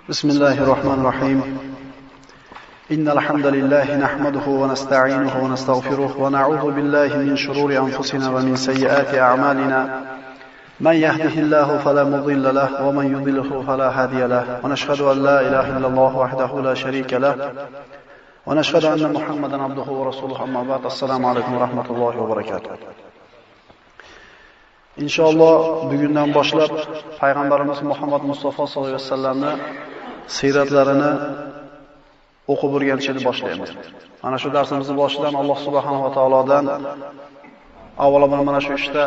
بسم الله الرحمن الرحيم. إن الحمد لله نحمده ونستعينه ونستغفره ونعوذ بالله من شرور أنفسنا ومن سيئات أعمالنا. من يهده الله فلا مضل له ومن يضلله فلا هادي له. ونشهد أن لا إله إلا الله وحده لا شريك له ونشهد أن محمدا عبده ورسوله. أما بعد، السلام عليكم ورحمة الله وبركاته. İnşallah bugundan boshlab Payg'ambarimiz Muhammad Mustafa sollallohu alayhi vasallamni siyratlarini o'qib o'rganishni boshlaymiz. Mana shu darsimizni boshidan Alloh subhanahu va taolodan avvalambor mana shu ishda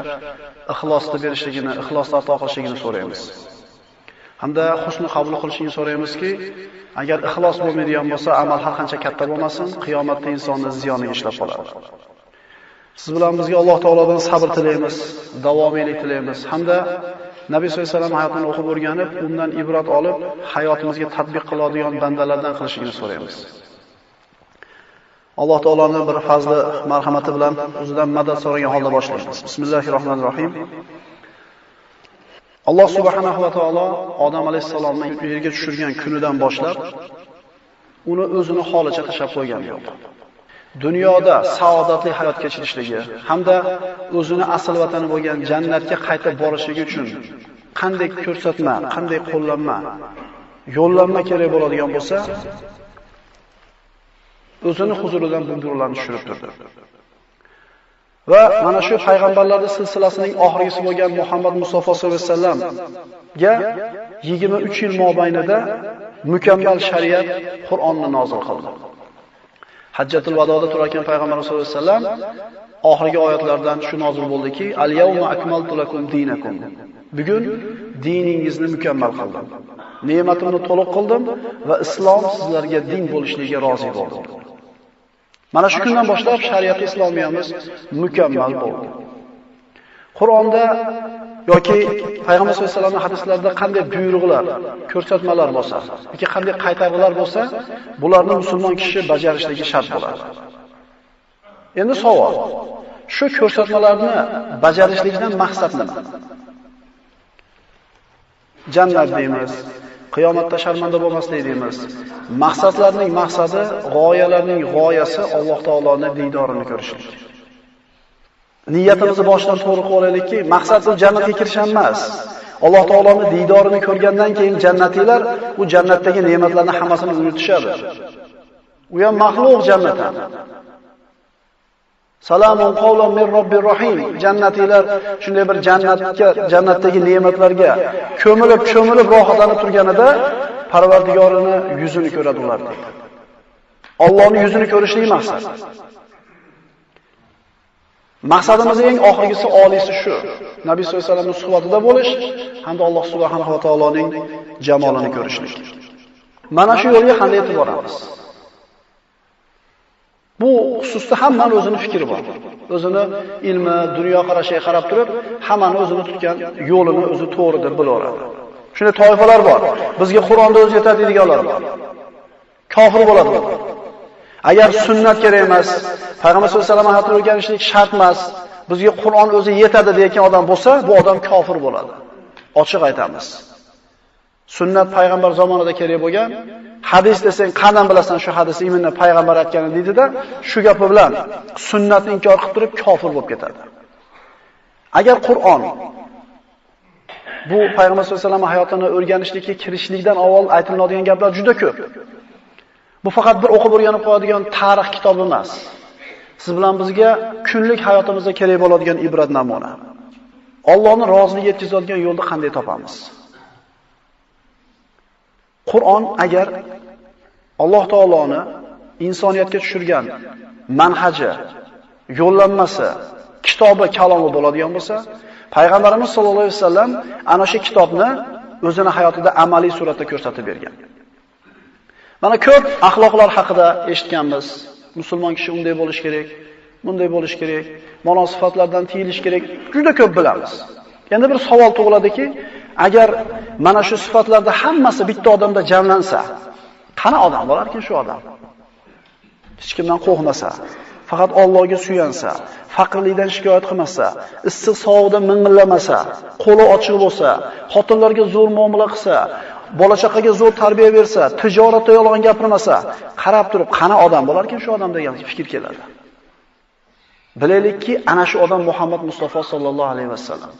ixlosni berishligini, ixlosni ato qilishligini so'raymiz. Hamda husni qabul qilishini so'raymizki, agar ixlos bo'lmaydigan bo'lsa, amal har qancha katta bo'lmasin, qiyomatda insonni ziyoniga ishlab qoladi. Siz bilan bizga Alloh taolodan sabr tilaymiz, davomiylik tilaymiz hamda Nabiy sollallohu alayhi vasallam hayotini o'qib o'rganib, undan ibrat olib, hayotimizga tatbiq qiladigan bandalardan qilishini so'raymiz. Alloh taoloning bir fazli, marhamati bilan o'zidan madad so'ragan holda boshlaymiz. Bismillahirrohmanirrohim. Alloh subhanahu va taolo Odam alayhissalomni yerga tushirgan kunidan boshlab uni o'zini holicha tashlab qo'ygan yo'q. Dunyoda saodatli hayot kechirishligi hamda o'zini asl vatani bo'lgan jannatga qaytib borishligi uchun qanday ko'rsatma, qanday qo'llanma, yo'llanma kerak bo'ladigan bo'lsa, o'zini huzuridan bu buyruqlarni tushirib turdi. Va mana shu payg'ambarlarning silsilasining oxirgisi bo'lgan Muhammad Mustafa sollallohu alayhi vasallamga 23 yil mobaynida mukammal shariat Qur'onni nozil qildi. Hajjatul Vadoda turarkan Payg'ambar sollallohu alayhi vasallam oxirgi oyatlardan shu nozil bo'ldiki, Al-yawma akmaltu lakum dinakum. Bugun diningizni mukammal qildim. Ne'matimni to'liq qildim va islom sizlarga din bo'lishligiga rozi bo'ldim. Mana shu kundan boshlab shariat islomiyamiz mukammal bo'ldi. Qur'onda yoki Payg'ambar sollallohu alayhi vasallamning hadislarida qanday buyruqlar, ko'rsatmalar bo'lsa, yoki qanday qaytarg'ular bo'lsa, bularni musulmon kishi bajarishligi shart bo'ladi. Endi savol, shu ko'rsatmalarni bajarishlikdan maqsad nima? Jannat deymiz, qiyomatda sharmanda bo'lmaslik deymiz. Maqsadlarning maqsadi, g'oyalarning g'oyasi Alloh taoloning diydorini ko'rishlik. Niyatimizni boshdan to'g'ri qilib olaylikki, maqsad u jannatga kirish emas. Alloh taoloning diydorini ko'rgandan keyin jannatiylar u jannatdagi ne'matlarni hammasini unutishadi. U ham maxluq jannat ham. Salamun qawlan min robbir rohim. Jannatiylar shunday bir jannatga, jannatdagi ne'matlarga ko'milib, cho'milib rohatlanib turganida Parvardigorini yuzini ko'radi ular. Allohning yuzini ko'rishlik maqsad. Maqsadimizning eng oxirgisi, oliysi shu. Nabiy sollallohu alayhi vasallamning suhbatida bo'lish hamda Alloh subhanahu va taoloning jamolini ko'rishlik. Mana shu yo'lga qanday yetib boramiz? Bu xususda hammaning o'zini fikri bor. O'zini ilmi, dunyo qarashiga qarab turib, hammani o'zini tutgan yo'lini o'zi to'g'ri deb bilaveradi. Shunday toifalar bor. Bizga Qur'onda o'zi yetadi deganlar bor. Kofir bo'ladi. Agar sunnat kerak emas, Payg'ambar sollallohu alayhi vasallam hayotini o'rganishlik shart emas, bizga Qur'on o'zi yetadi degan odam bo'lsa, bu odam kofir bo'ladi. Ochiq aytamiz. Sunnat payg'ambar zamonida kerak bo'lgan, hadis desang qandan bilasan shu hadis imini payg'ambar aytgani deydi-da, shu gapi bilan sunnatni inkor qilib turib kofir bo'lib ketadi. Agar Qur'on bu Payg'ambar sollallohu alayhi vasallam hayotini o'rganishlikka kirishlikdan avval aytiladigan gaplar juda ko'p. Bu faqat bir o'qib o'rganib qo'yadigan tarix kitobi emas. Siz bilan bizga kunlik hayotimizda kerak bo'ladigan ibrat namuna. Allohning roziligiga yetkazadigan yo'lni qanday topamiz? Qur'on agar Alloh taoloni insoniyatga tushirgan manhaji, yo'llanmasi, kitobi, kalomi bo'ladigan bo'lsa, Payg'ambarimiz sollallohu alayhi vasallam ana shu kitobni o'zini hayotida amaliy suratda ko'rsatib bergan. Mana ko'p axloqlar haqida eshitganmiz. Musulmon kishi unday bo'lish kerak, bunday bo'lish kerak, munosifatlardan tiyilish kerak, juda ko'p bilamiz. Endi bir savol tug'iladiki, agar mana shu sifatlarda hammasi bitta odamda jamlansa, qani odam bo'larkan shu odam? Hech kimdan qo'rqmasa, faqat Allohga suyansa, faqirlikdan shikoyat qilmasa, issiq sovuqda ming'illamasa, qo'li ochiq bo'lsa, xotinlarga zo'r muomala qilsa, bola chaqaga zo'r tarbiya bersa, tijoratda yolg'on gapirmasa, qarab turib qani odam bo'larkan shu odam degan fikr keladi. Bilaylikki, ana shu odam Muhammad Mustafa sallallohu alayhi vasallam.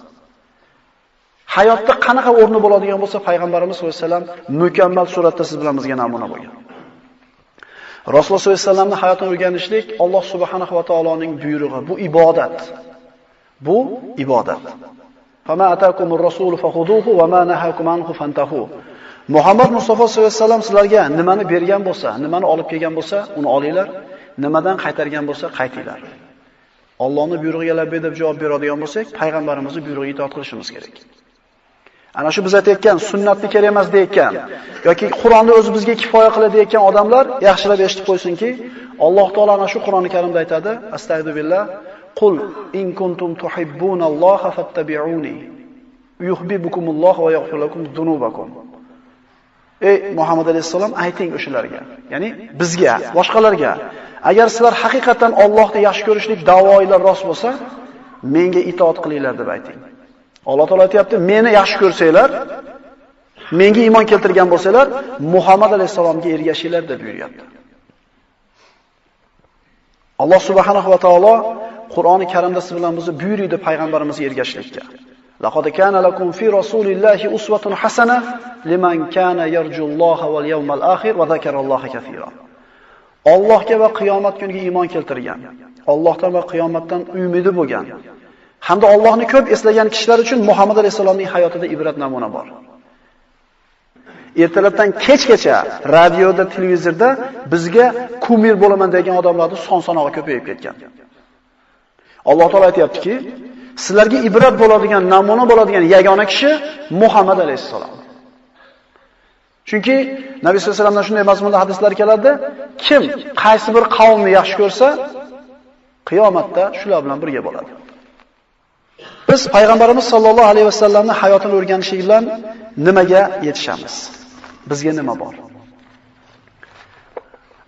Hayotda qanaqa o'rni bo'ladigan bo'lsa, payg'ambarimiz sollallohu alayhi vasallam mukammal suratda siz bilan bizga namuna bo'lgan. Rasululloh sollallohu alayhi vasallamning hayotini o'rganishlik Alloh subhanahu va taoloning buyrug'i, bu ibodat. Bu ibodat. Fama atakumur rasul fakhuduhu va ma nahakum anhu fantahu. Muhammad Mustafa sollallohu alayhi vasallam sizlarga nimani bergan bo'lsa, nimani olib kelgan bo'lsa, uni olinglar, nimadan qaytargan bo'lsa, qaytinglar. Allohning buyrug'iga labbay deb javob beradigan bo'lsak, payg'ambarimizning buyrug'iga itoat qilishimiz kerak. Ana shu biz aytayotgan sunnatni kerak emas deyotgan yoki Qur'onni o'zi bizga kifoya qiladi deyotgan odamlar yaxshilab eshitib qo'ysinki, Alloh taolo ana shu Qur'oni Karimda aytadi: Astagfiru billah, qul in kuntum tuhibbunalloha fattabi'uni yuhibbukumullohu va yaghfir lakum dhunubakum. Ey Muhammad alayhissalom, ayting o'shalarga, ya'ni bizga, boshqalarga, agar sizlar haqiqatan Allohni yaxshi ko'rishlik da'voinglar rost bo'lsa, menga itoat qilinglar deb ayting. Alloh taolo aytayapti, meni yaxshi ko'rsanglar, menga iymon keltirgan bo'lsanglar, Muhammad alayhisalomga ergashinglar deb buyuryapti. Alloh subhanahu va taolo Qur'oni Karimda siz bilan bizni buyurdi payg'ambarimizga ergashishlikka. Laqad kana lakum fi rasulillahi uswatun hasana liman kana yarjulloha wal yawmal akhir va zakaralloha kaseera. Allohga va qiyomat kuniga iymon keltirgan, Allohdan va qiyomatdan umidi bo'lgan hamda Allohni ko'p eslagan kishilar uchun Muhammad alayhisalomning hayotida ibrat namuna bor. Ertalabdan kechgacha radioda, televizorda bizga kumir bo'laman degan odamlarning son-sanog'i ko'payib ketgan. Alloh taolo aytayaptiki, sizlarga ibrat bo'ladigan, namuna bo'ladigan yagona kishi Muhammad alayhisalom. Chunki Nabiy sollallohu alayhi vasallamdan shunday mazmunda hadislar keladi, kim qaysi bir qavmni yaxshi ko'rsa, qiyomatda shular bilan birga bo'ladi. Biz payg'ambarimiz sollallohu alayhi vasallamning hayotini o'rganishlik bilan nimaga yetishamiz? Bizga nima bor?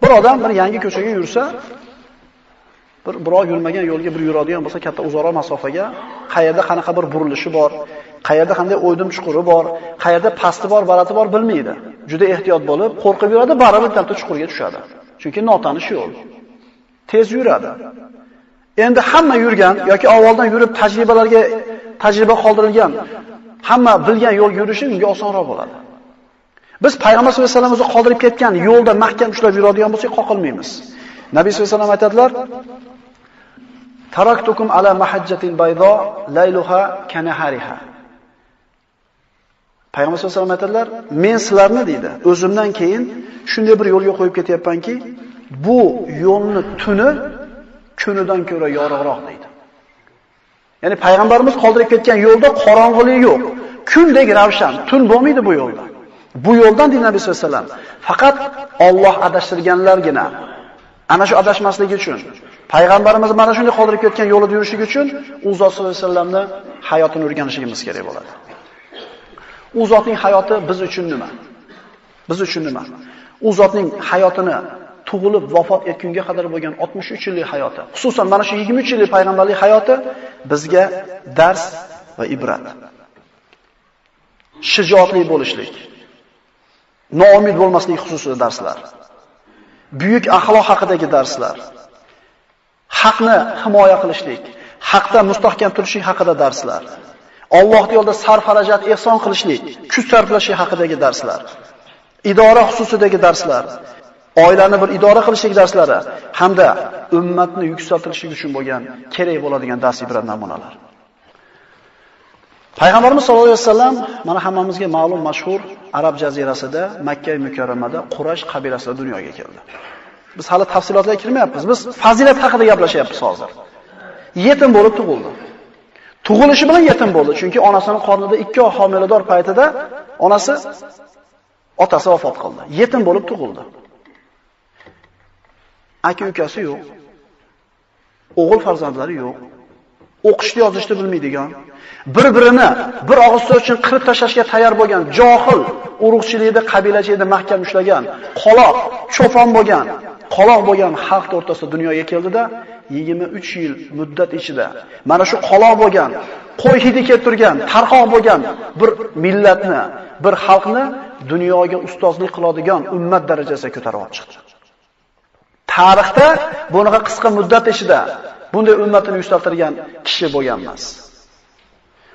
Bir odam bir yangi ko'chaga yursa, bir birov yurmagan yo'lga bir yuradigan bo'lsa, katta uzoqroq masofaga, qayerda qanaqa bir burilishi bor, qayerda qanday o'ydim chuquri bor, qayerda pasti bor, balati bor bilmaydi. Juda ehtiyot bo'lib, qo'rqib yuradi, baribir bitta chuqurga tushadi. Chunki notanish yo'l. Tez yuradi. Endi hamma yurgan yoki avvaldan yurib tajribalarga tajriba qoldirilgan, hamma bilgan yo'l yurishi unga osonroq bo'ladi. Biz payg'ambar sollallohu alayhi vasallam o'zi qoldirib ketgan yo'lda mahkam ushlab yuradigan bo'lsak, qoqilmaymiz. Nabiy sollallohu alayhi vasallam aytadilar: Taraktukum ala mahajjatin baydo layluha kanahariha. Payg'ambar sollallohu alayhi vasallam aytadilar, men sizlarni deydi, o'zimdan keyin shunday bir yo'lga qo'yib ketyapmanki, bu yo'lni tuni kunidan ko'ra yorug'roq deydi. Ya'ni payg'ambarimiz qoldirib ketgan yo'lda qorong'ulik yo'q. Kundek ravshan, tun bo'lmaydi bu yo'lda. Bu yo'ldan deydi Nabiy sollallohu alayhi vasallam, faqat Alloh adashtirganlargina ana shu adashmasligi uchun, payg'ambarimiz mana shunday qoldirib ketgan yo'lida yurishligi uchun u zot sollallohu alayhi vasallamning hayotini o'rganishimiz kerak bo'ladi. U zotning hayoti biz uchun nima? Biz uchun nima? U zotning hayotini tug'ilib vafot etgunga qadar bo'lgan 63 yillik hayoti, xususan mana shu 23 yillik payg'ambarlik hayoti bizga dars va ibrat. Shijoatli bo'lishlik, noumid bo'lmaslik xususida darslar, buyuk axloq haqidagi darslar, haqni himoya qilishlik, haqda mustahkam turishlik haqida darslar, Alloh yo'lida sarf-xarajat ehson qilishlik, kuch sarflashlik haqidagi darslar, idora xususidagi darslar, oilani bir idora qilishlik darslari hamda ummatni yuksaltirishlik uchun bo'lgan kerak bo'ladigan dars ibrat namunalar. Payg'ambarimiz sollallohu alayhi vasallam mana hammamizga ma'lum mashhur Arab jazirasida, Makka mukarramada Quraysh qabilasida dunyoga keldi. Biz hali tafsilotlarga kirmayapmiz. Biz fazilat haqida gaplashyapmiz hozir. Yetim bo'lib tug'ildi. Tug'ilishi bilan yetim bo'ldi, chunki onasining qornida 2 oy homilador paytida onasi otasi vafot qildi. Yetim bo'lib tug'ildi. Aka-ukasi yo'q. O'g'il farzandlari yo'q. O'qishni yozishni bilmaydigan, bir-birini bir og'iz so'z uchun qirib tashlashga tayyor bo'lgan, johil, urug'chilikda, qabilachilikda mahkam ushlagan, qoloq, cho'pon bo'lgan, qoloq bo'lgan xalq o'rtasida dunyoga keldida 23 yil muddat ichida mana shu qoloq bo'lgan, qo'y hidi kelib turgan, tarqoq bo'lgan bir millatni, bir xalqni dunyoga ustozlik qiladigan ummat darajasiga ko'tarib olib chiqdi. Tarixda bunaqa qisqa muddat ichida bunday ummatini yuksaltirgan kishi bo'lgan emas.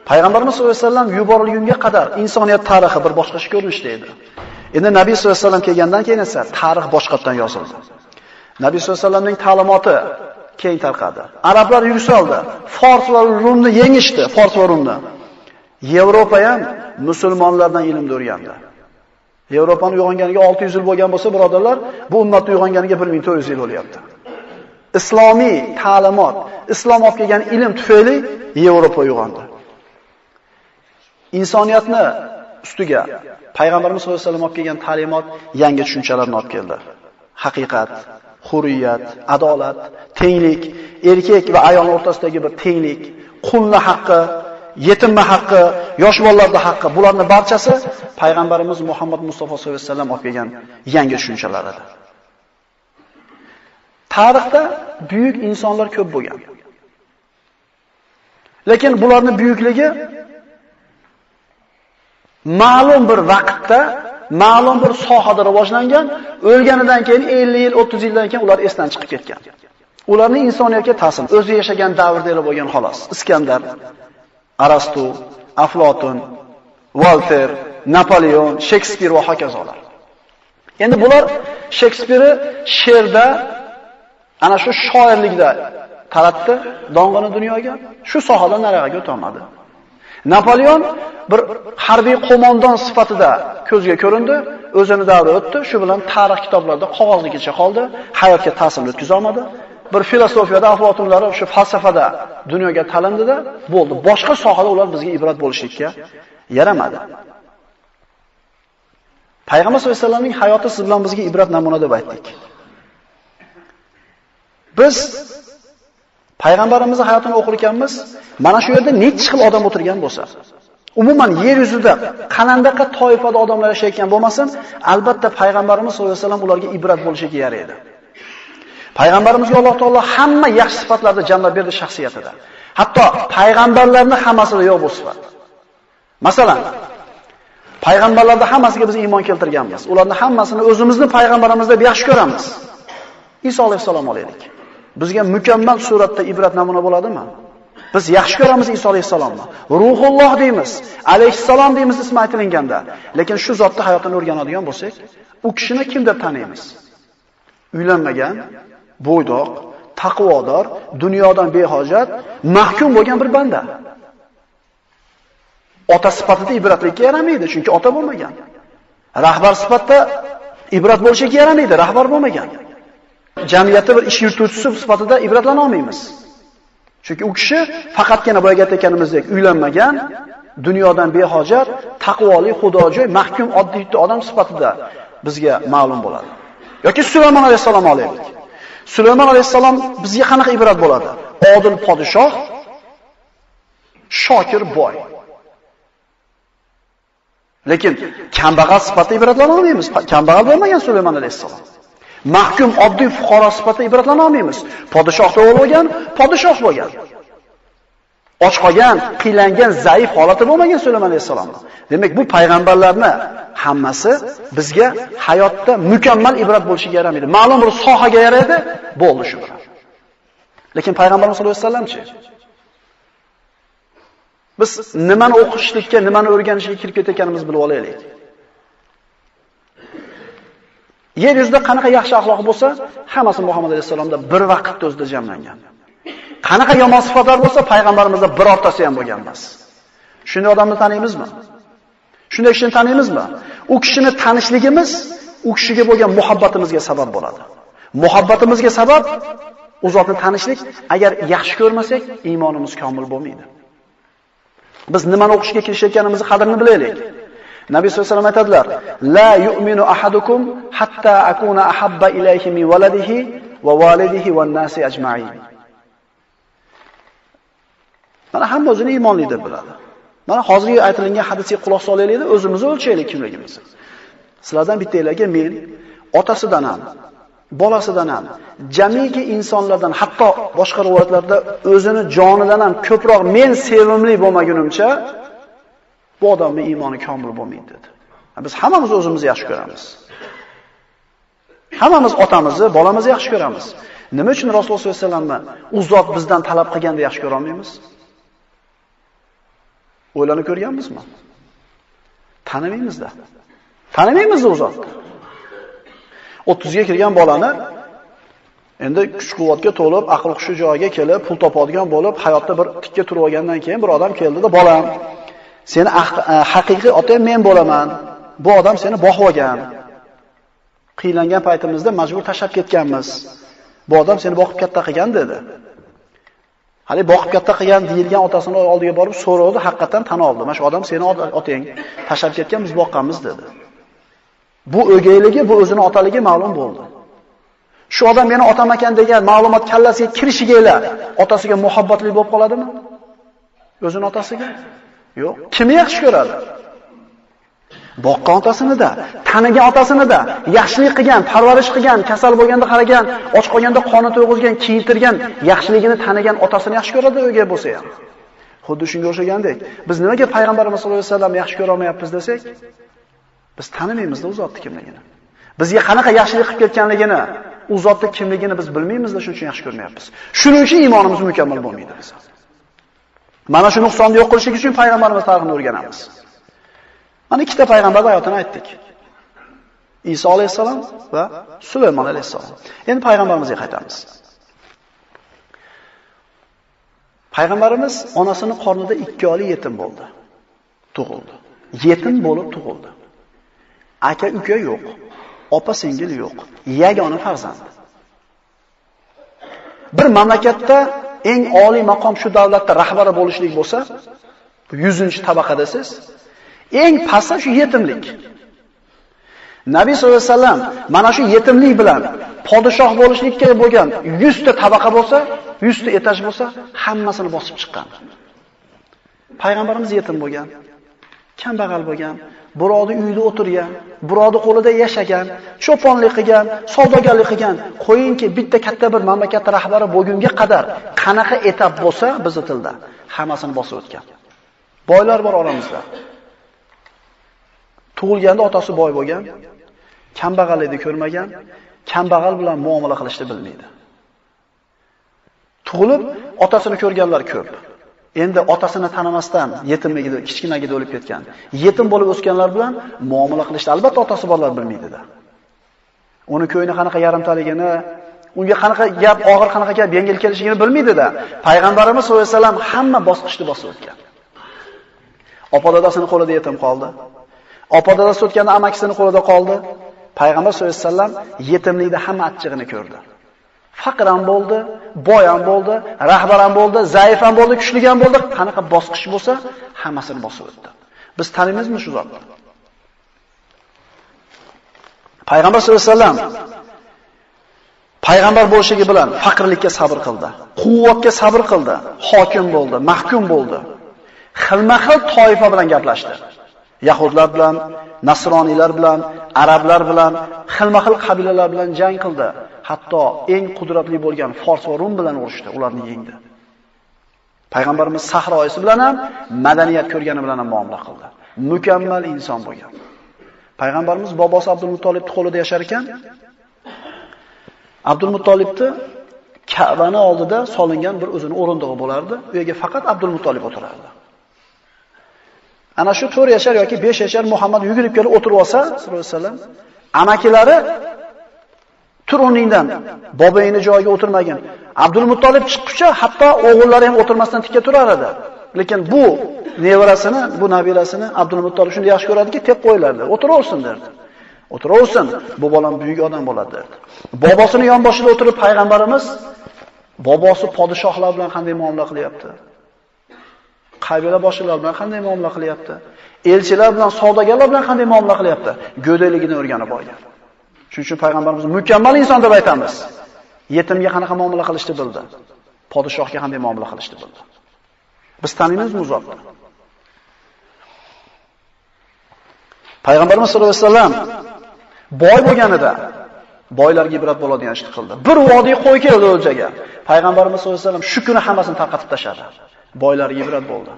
Payg'ambarimiz sollallohu alayhi vasallam yuborilgunga qadar insoniyat tarixi bir boshqacha ko'rinishda edi. Endi Nabiy sollallohu alayhi vasallam kelgandan keyin esa tarix boshqatdan yozildi. Nabiy sollallohu alayhi vasallamning ta'limoti keng tarqadi. Arablar yuksaldi. Fors va Rumni yengishdi, Fors va Rumni. Yevropa ham musulmonlardan ilmni o'rgandi. Yevropani uyg'onganiga 600 yil bo'lgan bo'lsa, birodarlar, bu ummatni uyg'onganiga 1400 yil bo'lyapti. Islomiy ta'limot, islom olib kelgan ilm tufayli Yevropa uyg'ondi. Insoniyatni ustiga Payg'ambarimiz sollallohu alayhi vasallam olib kelgan ta'limot yangi tushunchalarni olib keldi. Haqiqat, hurriyat, adolat, tenglik, erkak va ayol o'rtasidagi bir tenglik, qulning haqqi, yetimning haqqi, yosh bolalarning haqqi, bularning barchasi Payg'ambarimiz Muhammad Mustafa sollallohu alayhi vasallam olib kelgan yangi tushunchalar edi. Tarixda buyuk insonlar ko'p bo'lgan. Lekin bularning buyukligi ma'lum bir vaqtda, ma'lum bir sohada rivojlangan, o'lganidan keyin 50 yil, 30 yildan keyin ular esdan chiqib ketgan. Ularning insoniyatga ta'siri o'zi yashagan davrda bo'lgan xolos. Iskandar, Arastu, Aflotun, Volter, Napoleon, Shekspir va hokazolar. Endi bular Shekspirni she'rda, ana shu shoirlikda taratdi dong'ini dunyoga, shu sohadan nariga o'ta olmadi. Napoleon bir harbiy qo'mondon sifatida ko'zga ko'rindi, o'zini davri o'tdi, shu bilan tarix kitoblarida qog'ozligicha qoldi, hayotga ta'sir o'tkaza olmadi. Bir filosofiyada Aflotunlari shu falsafada dunyoga talindida bo'ldi. Boshqa sohada ular bizga ibrat bo'lishlikka yaramadi. Payg'ambar sollallohu alayhi vasallamning hayoti siz bilan bizga ibrat namuna deb aytdik. Biz Payg'ambarimizning hayotini o'qir ekanmiz, mana shu yerda necha xil odam o'tirgan bo'lsa, umuman yer yuzida qandaqa toifada odamlar yashayotgan bo'lmasin, albatta Payg'ambarimiz sollallohu alayhi vasallam ularga ibrat bo'lishiga yaraydi. Payg'ambarimizga Alloh taolo hamma yaxshi sifatlarni jamlab berdi shaxsiyatida. Hatto payg'ambarlarning hammasida yo'q bu sifat. Masalan, payg'ambarlarning hammasiga biz iymon keltirganmiz. Ularning hammasini o'zimizni payg'ambarimiz deb yaxshi ko'ramiz. Iso alayhissalom olaylik. Bizga mukammal suratda ibrat namuna bo'ladimi? Biz yaxshi ko'ramiz Iso alayhissalomni. Ruhulloh deymiz, alayhissalom deymiz ismi aytilganda. Lekin shu zotning hayotini o'rganadigan bo'lsak, u kishini kim deb taniymiz? Uylanmagan, bo'ydoq, taqvodor, dunyodan behojat, mahkum bo'lgan bir banda. Ota sifatida ibratlikka yaramaydi, chunki ota bo'lmagan. Rahbar sifatida ibrat bo'lishiga yaramaydi, rahbar bo'lmagan. Jamiyatda bir ish yurituvchisi sifatida ibratlana olmaymiz. Chunki u kishi faqatgina boya aytganimizdek uylanmagan, dunyodan behojat, taqvoli, xudojo'y, mahkum oddiy odam sifatida bizga ma'lum bo'ladi. Yoki Sulaymon alayhissalom olaylik. Sulaymon alayhissalom bizga qanaqa ibrat bo'ladi? Odil podshoh, shokir boy. Lekin kambag'al sifatida ibratlana olmaymiz. Kambag'al bo'lmagan Sulaymon alayhissalom. Mahkum oddiy fuqaro sifatida ibratlana olmaymiz. Podshoh o'g'li bo'lgan, podshoh bo'lgan. Och qolgan, qiylangan, zaif holati bo'lmagan Sulaymon alayhissalomning. Demak, bu payg'ambarlarni hammasi bizga hayotda mukammal ibrat bo'lishiga yaramaydi. Ma'lum bir sohaga yaraydi, bo'ldi shu bilan. Lekin payg'ambarimiz sollallohu alayhi vasallamchi? Biz nimani o'qishlikka, nimani o'rganishga kirib ketayotganimizni bilib olaylik. Yer yuzida qanaqa yaxshi axloq bo'lsa, hammasi Muhammad alayhissalomda bir vaqtda o'zida jamlangan. Qanaqa yomon sifatlar bo'lsa, payg'ambarimizda birortasi ham bo'lgan emas. Shunday odamni taniymizmi? Shunday kishini taniymizmi? U kishini tanishligimiz u kishiga bo'lgan muhabbatimizga sabab bo'ladi. Muhabbatimizga sabab u zotni tanishlik, agar yaxshi ko'rmasak, iymonimiz komil bo'lmaydi. Biz nimani o'qishga kirishayotganimizni qadrini bilaylik. Nabiy sollallohu alayhi vasallam aytadilar: "La yu'minu ahadukum hatta akuna ahabba ilayhi min waladihi va walidihi wan nasi ajma'in." Mana hamma o'zini iymonli deb biladi. Mana hozirgi aytilingan hadisga quloq solaylik, o'zimizni o'lchaylik kimligimizni. Sizlardan bittanglarga men otasidan ham, bolasidan ham, jamiki insonlardan, hatto boshqa rivoyatlarda o'zini jonidan ham ko'proq men sevimli bo'lmagunimcha bu odamning iymoni komil bo'lmaydi dedi. Biz hammamiz o'zimizni yaxshi ko'ramiz. Hammamiz otamizni, bolamizni yaxshi ko'ramiz. Nima uchun Rasululloh sollallohu alayhi vasallamni u zot bizdan talab qilganda yaxshi ko'ra olmaymiz? O'ylanib ko'rganmizmi? Tanimaymiz-da. Tanimaymiz u zotni. 30 ga kirgan bolani endi kuch-quvvatga to'lib, aql hushi joyiga kelib, pul topadigan bo'lib, hayotda bir tikka turib olgandan keyin bir odam keldida, bolam, seni haqiqiy otang men bo'laman. Bu odam seni boqib olgan. Qiylangan paytimizda majbur tashlab ketganmiz. Bu odam seni boqib katta qilgan dedi. Hali boqib katta qilgan deyilgan otasini oldiga borib so'radi, haqiqatan tan oldi. Mana shu odam seni otang tashlab ketgan, biz boqqanmiz dedi. Bu o'gayligi, bu o'zini otaligi ma'lum bo'ldi. Shu odam meni otam ekan degan ma'lumot kallasiga kirishiga ila otasiga muhabbatli bo'lib qoladimi? O'zini otasiga? Yo'q. Kimni yaxshi ko'radi? Boqqan otasini-da, tanigan otasini-da, yaxshilik qilgan, parvarish qilgan, kasal bo'lganda qaragan, och qolganda qoni to'yg'izgan, kiyintirgan, yaxshiligini tanigan otasini yaxshi ko'radi o'gay bo'lsa ham. Xuddi shunga o'xshagandek, biz nimaga payg'ambarimiz sollallohu alayhi vasallam yaxshi ko'ra olmayapmiz desak, biz tanimaymiz-da u zotning kimligini. Bizga qanaqa yaxshilik qilib ketganligini, u zotning kimligini biz bilmaymiz-da, shuning uchun yaxshi ko'rmayapmiz. Shuning uchun iymonimiz mukammal bo'lmaydi biz. Mana shu nuqsonni yo'q qilish uchun payg'ambarimiz tarixini o'rganamiz. Mana ikkita payg'ambar hayotini aytdik. Iso alayhissalom va Sulaymon alayhissalom. Endi payg'ambarimizga qaytamiz. Payg'ambarimiz onasini qornida 2 oylik yetim bo'ldi. Tug'ildi. Yetim bo'lib tug'ildi. Aka-uka yo'q, opa-singil yo'q, yagona farzand. Bir mamlakatda eng oliy maqom shu davlatda rahbari bo'lishlik bo'lsa, 100-tabaqadasiz. Eng pasti shu yetimlik. Nabiy sollallohu alayhi vasallam mana shu yetimlik bilan podshoh bo'lishlikka bo'lgan 100 ta tabaqa bo'lsa, 100 ta etaj bo'lsa, hammasini bosib chiqqan. Payg'ambarimiz yetim bo'lgan, kambag'al bo'lgan, birovning uyida o'tirgan, birovning qo'lida yashagan, cho'ponlik qilgan, savdogarlik qilgan. Qo'yingki, bitta katta bir mamlakat rahbari bo'lgunga qadar qanaqa etap bo'lsa, bizni tilda hammasini bosib o'tgan. Boylar bor oramizda. Tug'ilganda otasi boy bo'lgan, kambag'allikni ko'rmagan, kambag'al bilan muomala qilishni bilmaydi. Tug'ilib otasini ko'rganlar ko'p. Endi otasini tanimasdan yetimligida, kichkinagida o'lib ketgan. Yetim bo'lib o'sganlar bilan muomala qilishni albatta otasi borlar bilmaydi-da. Uni ko'yni qanaqa yarimtaligini, unga qanaqa gap og'ir, qanaqa gap yengil kelishligini bilmaydi-da. Payg'ambarimiz sollallohu alayhi vasallam hamma bosqichni bosib o'tgan. Opa dadasini qo'lida yetim qoldi. Opa dadasi o'tganda amakisini qo'lida qoldi. Payg'ambar sollallohu alayhi vasallam yetimlikda hamma achchig'ini ko'rdi. Faqir ham bo'ldi, boy ham bo'ldi, rahbar ham bo'ldi, zaif ham bo'ldi, kuchli ham bo'ldi. Qanaqa bosqich bo'lsa, hammasini bosib o'tdi. Biz taniymizmi shu zotni? Payg'ambar sollallohu alayhi vasallam payg'ambar bo'lishligi bilan faqirlikka sabr qildi, quvvatga sabr qildi, hokim bo'ldi, mahkum bo'ldi. Xilma-xil toifa bilan gaplashdi. Yahudlar bilan, nasroniylar bilan, arablar bilan, xilma-xil qabilalar bilan jang qildi. Hatto eng qudratli bo'lgan Fors va Rum bilan urushdi, ularni yengdi. Payg'ambarimiz sahroisi bilan ham, madaniyat ko'rgani bilan ham muomala qildi. Mukammal inson bo'lgan. Payg'ambarimiz bobosi Abdul Muttolibning qo'lida yashar ekan, Abdul Muttolibni Ka'bani oldida solingan bir o'zini o'rindig'i bo'lardi. U yerga faqat Abdul Muttolib o'tirardi. Ana shu 4 yashar yoki 5 yashar Muhammad yugurib kelib o'tirib olsa, sollallohu alayhi vasallam, amakilari tur o'rningdan boboyini joyiga o'tirmagan. Abdul Muttolib chiqquncha hatto o'g'illari ham o'tirmasdan tikka turar edi. Lekin bu nevarasini, bu nabirasini Abdul Muttolib shunday yaxshi ko'radiki, tep qo'yilardi. O'tiraversin derdi. O'tiraversin, bu bolam buyuk odam bo'ladi derdi. Bobosini yonboshida o'tirib payg'ambarimiz bobosi podshohlar bilan qanday muomala qilyapti? Qabila boshliqlari bilan qanday muomala qilyapti? Elchilar bilan, savdogarlar bilan qanday muomala qilyapti? Go'dayligini o'rganib olgan. Shuning uchun payg'ambarimiz mukammal inson deb aytamiz. Yetimga qanaqa muomala qilishni bildi. Podshohga qanday muomala qilishni bildi. Biz taniymizmi zotni? Payg'ambarimiz sollallohu alayhi vasallam boy bo'lganida Boylarga ibrat bo'ladigan ishni qildi. Bir vodiy qo'y keldi o'ljaga. Payg'ambarimiz sollallohu alayhi vasallam shu kuni hammasini tarqatib tashladi. Boylarga ibrat bo'ldi.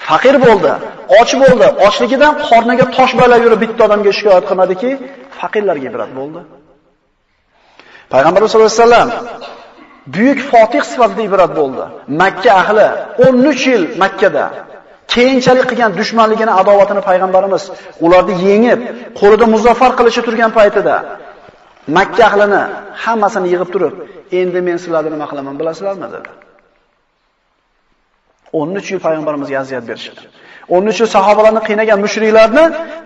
Faqir bo'ldi, och bo'ldi. Ochligidan qorniga tosh balab yurib bitta odamga shikoyat qilmadiki, faqirlarga ibrat bo'ldi. Payg'ambarimiz sollallohu alayhi vasallam buyuk fotih sifatida ibrat bo'ldi. Makka ahli 13 yil Makkada keyinchalik qilgan dushmanligini, adovatini payg'ambarimiz ularni yengib, qo'lida muzaffar qilishi turgan paytida Makka ahlini hammasini yig'ib turib, endi men sizlarni nima qilaman bilasizlarmi dedi. 13 yil payg'ambarimizga aziyat berishdi. 13 yil sahobalarni qiynagan mushriklarni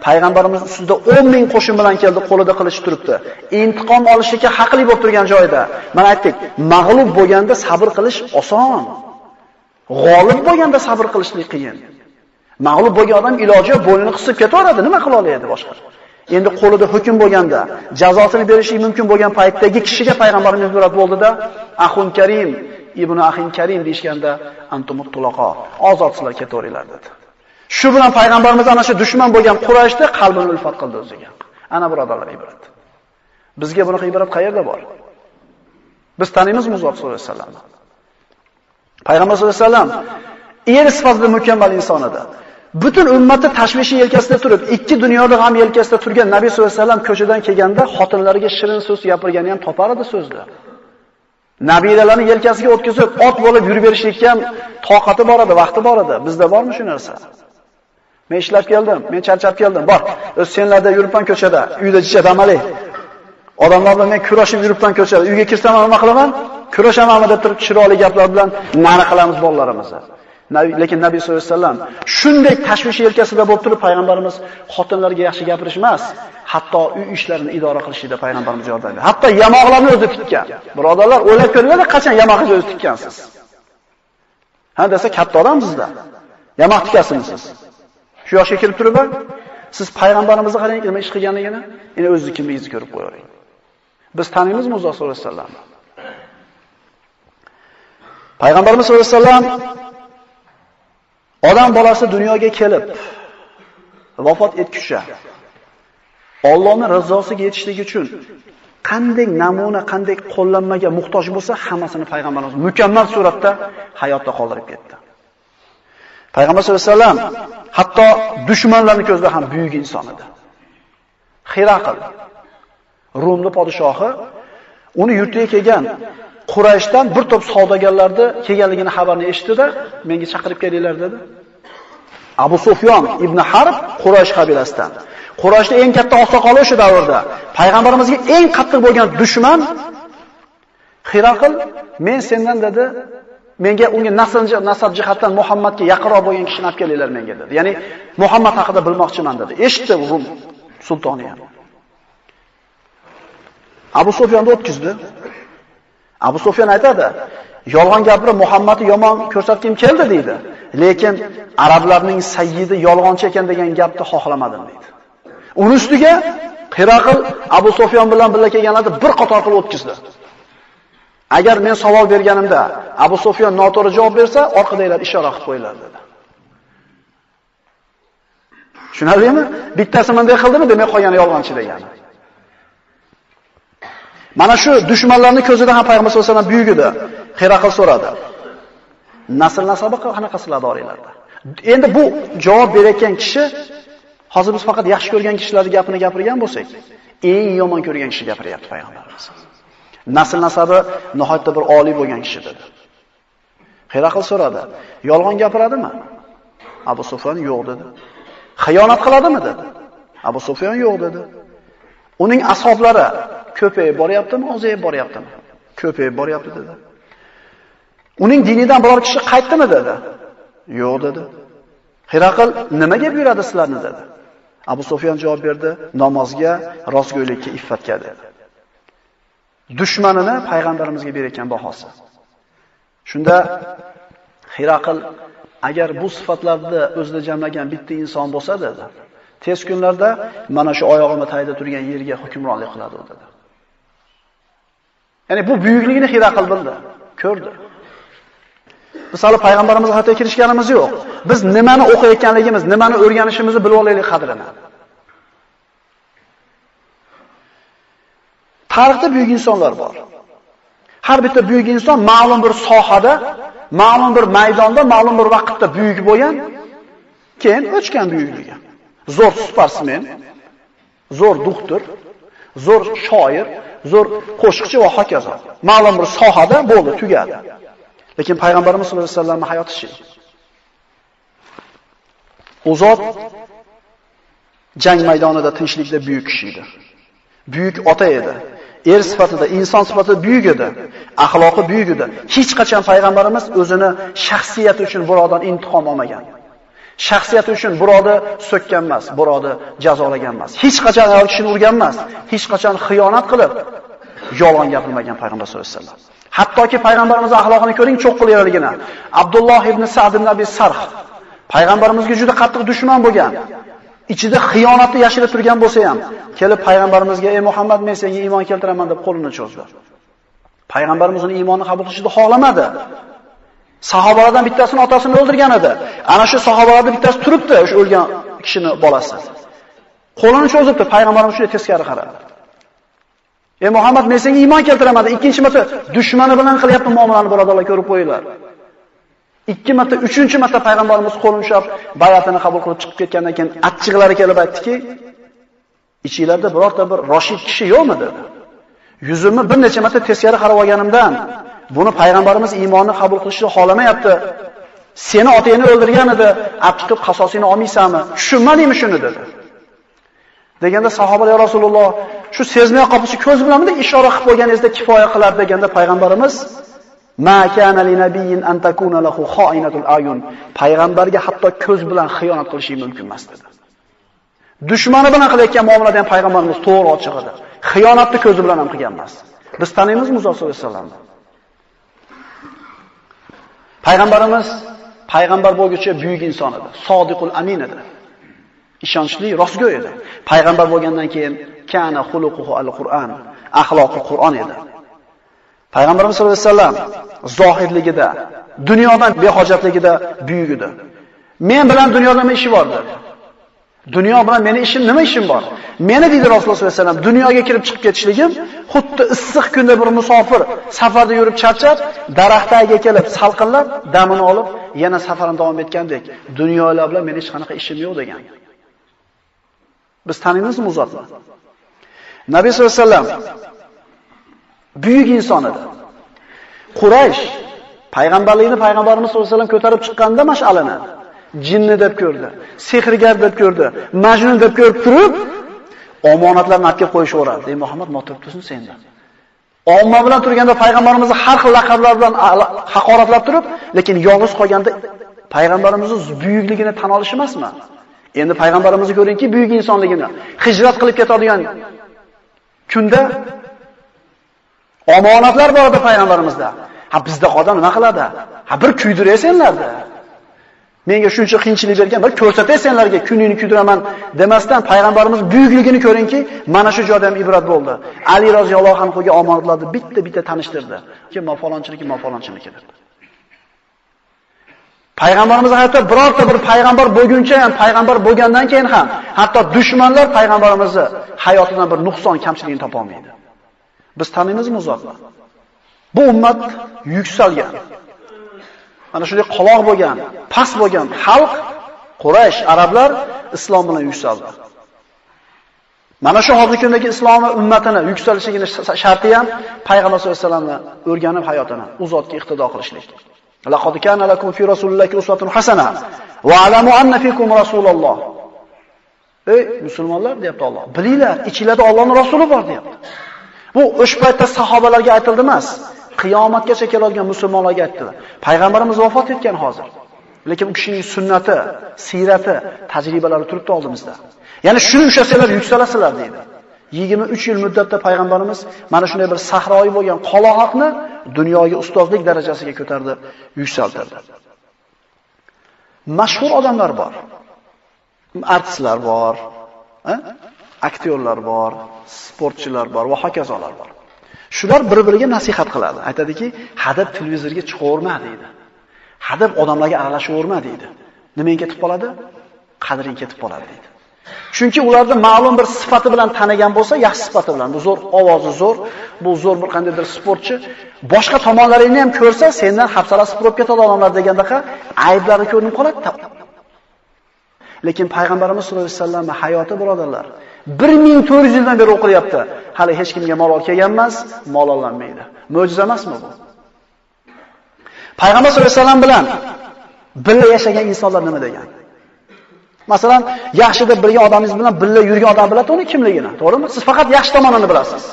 payg'ambarimiz ustida 10 ming qo'shin bilan keldi, qo'lida qilich turibdi. Intiqom olishga haqli bo'lib turgan joyda, mana aytdik, mag'lub bo'lganda sabr qilish oson. G'olib bo'lganda sabr qilishlik qiyin. Mag'lub bo'lgan odam iloji bo'ynini qisib ketaveradi, nima qila oladi boshqa? Endi qo'lida hukm bo'lganda, jazosini berishi mumkin bo'lgan paytdagi kishiga payg'ambarimiz ibrat bo'ldida, Axun Karim, Ibn Axin Karim deyishganda, antumut tulaqa, ozodsizlar ketaveringlar dedi. Shu bilan payg'ambarimiz ana shu dushman bo'lgan Qurayshda qalbini ulfat qildi o'ziga. Ana birodarlar ibrat. Bizga bunaqa ibrat qayerda bor? Biz taniymizmi Zot sollallohu alayhi vasallamni? Payg'ambar sollallohu alayhi vasallam er sifatida mukammal inson edi. Butun ummatni tashvishi yelkasida turib, ikki dunyoda g'am yelkasida turgan Nabiy sollallohu alayhi vasallam ko'chadan kelganda xotinlariga shirin so'z gapirgani ham topar edi so'zni. Nabiylarning yelkasiga o'tkazib, ot bo'lib yurib berishlikka ham toqati bor edi, vaqti bor edi. Bizda bormi shu narsa? Men ishlab keldim, men charchab keldim. Bor, o'z senlarda yuribman ko'chada, uyda jicha damali. Odamlar bilan men kurashib yuribman ko'chada. Uyga kirsam nima qilaman? Kurashamanmi deb turib chiroyli gaplar bilan nari qilamiz bolalarimizni. Lekin Nabiy sollallohu alayhi vasallam shunday tashvish yelkasida bo'lib turib payg'ambarimiz xotinlarga yaxshi gapirish emas, hatto uy ishlarini idora qilishida payg'ambarimiz yordam berdi. Hatto yamoqlarni o'zi tikkan. Birodarlar, o'ylab ko'ringlar, qachon yamoqni o'zi tikkansiz? Ha desa katta odamsizda. Yamoq tikasizmisiz? Shu yoshga kelib turib, siz payg'ambarimizni qarang, nima ish qilganligini, endi o'zingiz kimligingizni ko'rib qo'yavering. Biz taniymizmi Rasululloh sollallohu alayhi vasallamni? Payg'ambarimiz sollallohu alayhi vasallam odam bolasi dunyoga kelib vafot etguncha Allohning rizosiga yetishligi uchun qanday namuna, qanday qo'llanmaga muhtoj bo'lsa, hammasini payg'ambarimiz mukammal suratda hayotda qoldirib ketdi. Payg'ambar sollallohu alayhi vasallam hatto dushmanlarning ko'zida ham buyuk inson edi. Xiraql, Rumni podshohi, uni yurtiga kelgan Qurayshdan bir to'p savdogarlarni kelganligini xabarini eshitdi-da, menga chaqirib kelinglar dedi. Abu Sufyon ibn Harb Quraysh qabilasidan. Qurayshning eng katta oqsoqoli o'sha davrda. Payg'ambarimizga eng qattiq bo'lgan dushman Xiraql, men sendan dedi, menga unga nasab jihatdan Muhammadga yaqinroq bo'lgan kishini olib kelinglar menga dedi. Ya'ni Muhammad haqida bilmoqchiman dedi. Eshitdi Rum sultoni ham. Abu Sufyonni o'tkazdi. Abu Sufyon aytadi, yolg'on gapirib Muhammadni yomon ko'rsatgim keldi deydi. Lekin arablarning sayyidi yolg'onchi ekan degan gapni xohlamadim deydi. Uni ustiga Xiraql Abu Sufyon bilan birga kelganlarni bir qator qilib o'tkazdi. Agar men savol berganimda Abu Sufyon noto'g'ri javob bersa, orqadagilar ishora qilib qo'yiladi dedi. Tushunarlimi? Bittasi bunday qildimi, demak qolgani yolg'onchi degani. Mana shu dushmanlarning ko'zida ham Payg'ambar sollallohu alayhi vasallam buyuk edi. Xiraql so'radi. Nasl nasabi qanaqa sizlarda oranglarda? Endi bu javob berayotgan kishi hozir biz faqat yaxshi ko'rgan kishilarning gapini gapirgan bo'lsak, eng yomon ko'rgan kishi gapiryapti payg'ambarimiz. Nasl nasabi nihoyatda bir oliy bo'lgan kishi dedi. Xiraql so'radi. Yolg'on gapiradimi? Abu Sufyon yo'q dedi. Xiyonat qiladimi dedi. Abu Sufyon yo'q dedi. Uning ashablari ko'payib boryaptimi, ozayib boryaptimi? Ko'payib boryapti dedi. Uning dinidan biror kishi qaytdimi dedi. Yo'q dedi. Xiraql nimaga buyuradi sizlarni dedi. Abu Sufyon javob berdi, namozga, rostgo'ylikka, iffatga dedi. Dushmanini payg'ambarimizga berayotgan bahosi. Shunda Xiraql agar bu sifatlarni o'zida jamlagan bitta inson bo'lsa dedi, tez kunlarda mana shu oyog'imni tagida turgan yerga hukmronlik qiladi dedi. Ya'ni bu buyukligini Xiraql bildi, ko'rdi. Misoli payg'ambarimizga xato kirishganimiz yo'q. Biz nimani o'qiyotganligimiz, nimani o'rganishimizni bilib olaylik qadrini. Tarixda buyuk insonlar bor. Har bitta buyuk inson ma'lum bir sohada, ma'lum bir maydonda, ma'lum bir vaqtda buyuk bo'lgan, keyin o'chgan buyukligi. Zo'r sportsmen, zo'r doktor, zo'r shoir, zo'r qo'shiqchi va hokazo. Ma'lum bir sohada bo'ldi, tugadi. Lekin payg'ambarimiz sollallohu alayhi vasallamning hayoti-chi? U zot jang maydonida tinchlikda buyuk kishi edi. Buyuk ota edi. Er sifatida, inson sifatida buyuk edi. Axloqi buyuk edi. Hech qachon payg'ambarimiz o'zini shaxsiyati uchun birovdan intiqom olmagan. Shaxsiyati uchun birovni so'kkan emas, birovni jazolagan emas. Hech qachon ayol kishini urgan emas, hech qachon xiyonat qilib yolg'on gapirmagan payg'ambar sollallohu alayhi vasallam. Hattoki payg'ambarimiz axloqini ko'ring, cho'qqilayverligini. Abdulloh ibn Sa'd ibn Abi Sarh payg'ambarimizga juda qattiq dushman bo'lgan. Ichida xiyonatni yashirib turgan bo'lsa ham, kelib payg'ambarimizga: "Ey Muhammad, men senga iymon keltiraman" deb qo'lini cho'zdi. Payg'ambarimiz uni iymonni qabul qilishni xohlamadi. Sahobalardan bittasini otasini o'ldirgan edi. Ana shu sahobalardan bittasi turibdi, o'sha o'lgan kishini bolasi. Qo'lini cho'zibdi, payg'ambarimiz shunday teskari qaradi. "Ey Muhammad, men senga iymon keltiraman" deb ikkinchi marta dushmani bilan qilyapti muomalani, birodarlar, ko'rib qo'yinglar. Ikki marta, uchinchi marta payg'ambarimiz qo'lini ushlab bay'atini qabul qilib chiqib ketgandan keyin achchiqlari kelib aytdiki, "Ichinglarda birorta bir roshid kishi yo'qmi?" dedi. Yuzimni bir necha marta teskari qarab olganimdan buni payg'ambarimiz iymonni qabul qilishni xohlamayapti. Seni otangni o'ldirgan edi, olib chiqib qasosini olmaysanmi? Tushunmadingmi shuni dedi. Deganda sahobalar: "Ya Rasululloh, shu sezmay qolib ko'z bilan bunday ishora qilib qo'yganingizda kifoya qilar" deganda payg'ambarimiz: "Ma kana li nabiyyin an takuna lahu kha'inatul ayun." Payg'ambarga hatto ko'z bilan xiyonat qilishi mumkin emas dedi. Dushmani bilan qilayotgan muomalada ham payg'ambarimiz to'g'ri ochiq edi. Xiyonatni ko'zi bilan ham qilgan emas. Biz taniymiz Musa sollallohu alayhi vasallamni. Payg'ambarimiz payg'ambar bo'lguncha buyuk inson edi. Sodiqul amin edi. Ishonchli, rostgo'y edi. Payg'ambar bo'lgandan keyin kana xuluquhu al-Qur'on, axloqi Qur'on edi. Payg'ambarimiz sollallohu alayhi vasallam zohidligida, dunyodan behojatligida buyuk edi. Men bilan dunyoda nima ishi bor dedi. Dunyo bilan meni ishim, nima ishim bor? Meni deydi Rasululloh sollallohu alayhi vasallam, dunyoga kirib chiqib ketishligim xuddi issiq kunda bir musofir safarda yurib charchab, daraxt tagiga kelib salqinlab, damini olib, yana safarini davom etgandek, dunyolar bilan meni hech qanaqa ishim yo'q degan. Biz taniymizmi u zotni? Nabiy sollallohu alayhi vasallam buyuk inson edi. Quraysh payg'ambarlikni payg'ambarimiz sollallohu alayhi vasallam ko'tarib chiqqanda mash'alini jinni deb ko'rdi, sehrgar deb ko'rdi, majnun deb ko'rib turib, omonatlarni olib kelib qo'yishaveradi. Ey Muhammad, noturib tursin senda. Omma bilan turganda payg'ambarimizni har xil laqablar bilan haqoratlab turib, lekin yolg'iz qolganda payg'ambarimizning buyukligini tan olish emasmi? Endi payg'ambarimizni ko'ringki, buyuk insonligini, hijrat qilib ketadigan kunda omonatlar bor edi payg'ambarimizda. Ha, bizda odam nima qiladi? Ha, bir kuydiraysenlarda. Menga shuncha qiyinchilik bergan, bir ko'rsatay senlarga, kuningni kuydiraman demasdan payg'ambarimiz buyukligini ko'ringki, mana shu joyda ham ibrat bo'ldi. Ali roziyallohu anhuga omonatlarni bitta-bitta tanishtirdi. Kim ma falonchiniki, ma falonchiniki deb. Payg'ambarimiz hayotda birorta bir payg'ambar bo'lguncha ham, payg'ambar bo'lgandan keyin ham, hatto dushmanlar payg'ambarimizni hayotidan bir nuqson, kamchiligini topa olmaydi. Biz taniymizmi u zotni? Bu ummat yuksalgan. Mana shunday qoloq bo'lgan, past bo'lgan xalq Quraysh, arablar islom bilan yuksaldi. Mana shu hozirgi kundagi islom ummatini yuksalishligini sharti ham payg'ambar sollallohu alayhi vasallamni o'rganib hayotini, u zotga iqtido qilishlik. Laqad kana lakum fi rasulillahi uswatun hasana va alamu anna fikum rasululloh. Ey musulmonlar, deyapti Alloh. Bilinglar, ichingizda Allohning rasuli bor deyapti. Bu o'sha paytda sahobalarga aytildi emas, qiyomatgacha keladigan musulmonlarga aytdilar. Payg'ambarimiz vafot etgan hozir. Lekin u kishining sunnati, siyrati, tajribalari turibdi oldimizda. Ya'ni shuni ushlasalar yuksalasizlar deydi. 23 yil muddatda payg'ambarimiz mana shunday bir sahroyi bo'lgan qoloqni dunyoga ustozlik darajasiga ko'tardi, yuksaltirdi. Mashhur odamlar bor. Artistlar bor, aktyorlar bor, sportchilar bor va hokazolar bor. Shular bir-biriga nasihat qiladi. Aytadiki, hadab televizorga chiqaverma deydi. Hadab odamlarga aralashaverma deydi. Nimang ketib qoladi? Qadring ketib qoladi deydi. Chunki ularni ma'lum bir sifati bilan tanigan bo'lsa, yaxshi sifati bilan, bu zo'r ovozi zo'r, bu zo'r bir qandaydir sportchi, boshqa tomonlaringni ham ko'rsa, sendan hafsalasi purib ketadi odamlar degandaqa ayblari ko'rinib qoladi. Lekin payg'ambarimiz sollallohu alayhi vasallamning hayoti birodarlar 1400 yildan beri o'qilyapti. Hali hech kimga malol kelgan emas, malollanmaydi. Mo'jiza emasmi bu? Payg'ambar sollallohu alayhi vasallam bilan birga yashagan insonlar nima degan? Masalan, yaxshi deb bilgan odamingiz bilan birga yurgan odam biladi uni kimligini, to'g'rimi? Siz faqat yaxshi tomonini bilasiz.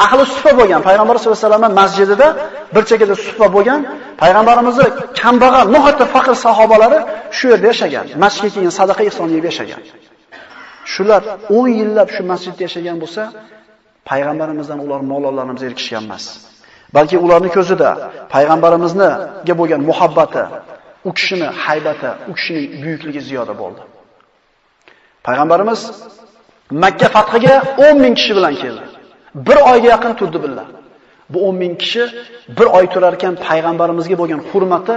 Ahli suffa bo'lgan payg'ambar sollallohu alayhi vasallam masjidida bir chekada suffa bo'lgan payg'ambarimizni kambag'al, nihoyatda faqir sahobalari shu yerda yashagan. Masjidga kelgan sadaqa ihson yeb yashagan. Shular 10 yillab shu masjidda yashagan bo'lsa, payg'ambarimizdan ular mololarimiz erkishgan emas. Balki ularning ko'zida payg'ambarimizga bo'lgan muhabbati, u kishini haybati, u kishining buyukligi ziyoda bo'ldi. Payg'ambarimiz Makka fathiga 10 ming kishi bilan keldi. Bir oyga yaqin turdi billah. Bu 10 ming kishi bir oy turar ekan payg'ambarimizga bo'lgan hurmati,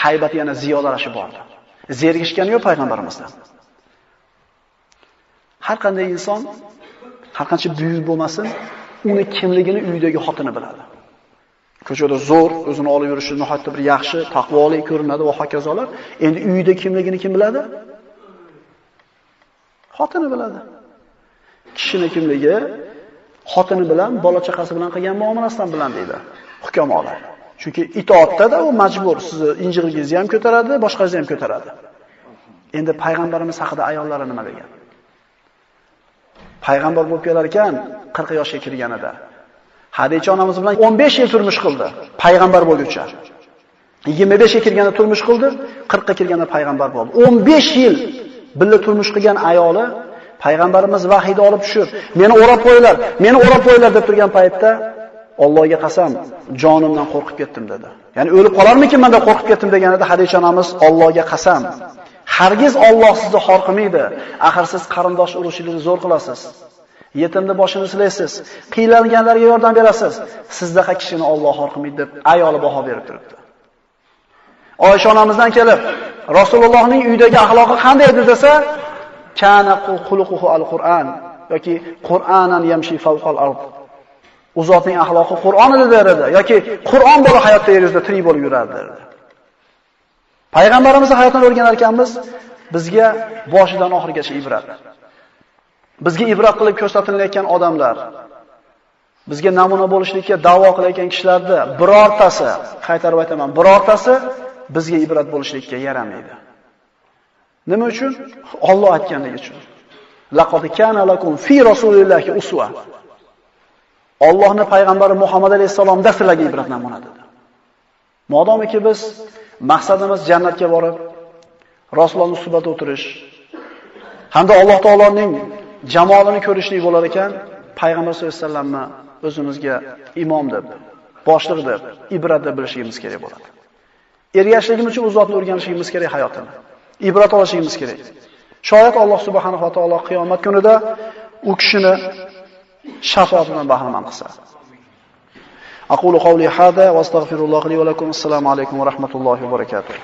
haybati yana ziyodalashib bordi. Zerikishgani yo'q payg'ambarimizdan. Har qanday inson, har qancha buyuk bo'lmasin, uni kimligini uydagi xotini biladi. Ko'chada zo'r, o'zini olib yurishi nihoyatda bir yaxshi, taqvoli ko'rinadi va hokazolar. Endi uyda kimligini kim biladi? Xotini biladi. Kishini kimligi xotini bilan, bola chaqasi bilan qilgan muomalasidan bilan deydi hukamolar. Chunki itoatda-da u majbur, sizni injig'ingizni ham ko'taradi, boshqangizni ham ko'taradi. Endi payg'ambarimiz haqida ayollari nima degan? Payg'ambar bo'lib kelar ekan 40 yoshga kirganida Hadicha onamiz bilan 15 yil turmush qildi, payg'ambar bo'lguncha. 25 ga kirganda turmush qildi, 40 ga kirganda payg'ambar bo'ldi. 15 yil birga turmush qilgan ayoli payg'ambarimiz vahiyni olib tushib, meni o'rab qo'yinglar, meni o'rab qo'yinglar deb turgan paytda Allohga qasam, jonimdan qo'rqib ketdim dedi. Ya'ni o'lib qolarmikinman deb qo'rqib ketdim deganida Hadicha onamiz Allohga qasam, hargiz Alloh sizni xor qilmaydi. Axir siz qarindosh urug'chilikni zo'r qilasiz. Yetimni boshini silaysiz, qiynalganlarga yordam berasiz. Sizdaqa kishini Alloh xor qilmaydi deb ayoli baho berib turibdi. Oysha onamizdan kelib, Rasulullohning uydagi axloqi qanday edi desa, kana xuluquhu al-Qur'an yoki Qur'anan yamshi fawqal ard. U zotning axloqi Qur'on edi derdi yoki Qur'on bo'lib hayotda yer yuzida tirik bo'lib yurardi derdi. Payg'ambarimizning hayotini o'rganar ekanmiz, bizga boshidan oxirigacha ibrat. Bizga ibrat qilib ko'rsatilayotgan odamlar, bizga namuna bo'lishlikka da'vo qilayotgan kishilarda birortasi, qaytarib aytaman, birortasi bizga ibrat bo'lishlikka yaramaydi. Nima uchun? Alloh aytganligi uchun. Laqad kana lakum fi rasulillahi uswa. Allohning payg'ambari Muhammad alayhisalomda sizlarga ibrat namuna dedi. Modomiki biz maqsadimiz jannatga borib, Rasulullohning suhbatida o'tirish hamda Alloh taoloning jamolini ko'rishlik bo'lar ekan, payg'ambar sollallohu alayhi vasallamni o'zimizga imom deb, boshliq deb, ibrat deb bilishimiz kerak bo'ladi. Ergashligimiz uchun u zotni o'rganishimiz kerak hayotini. Ibrat olishimiz kerak. Shoyat Alloh subhanahu va taolo qiyomat kunida u kishini shafoatidan bahramand qilsa. Aqulu qawli hada va astagfirulloh li va lakum. Assalomu alaykum va rahmatullohi va barakatuh.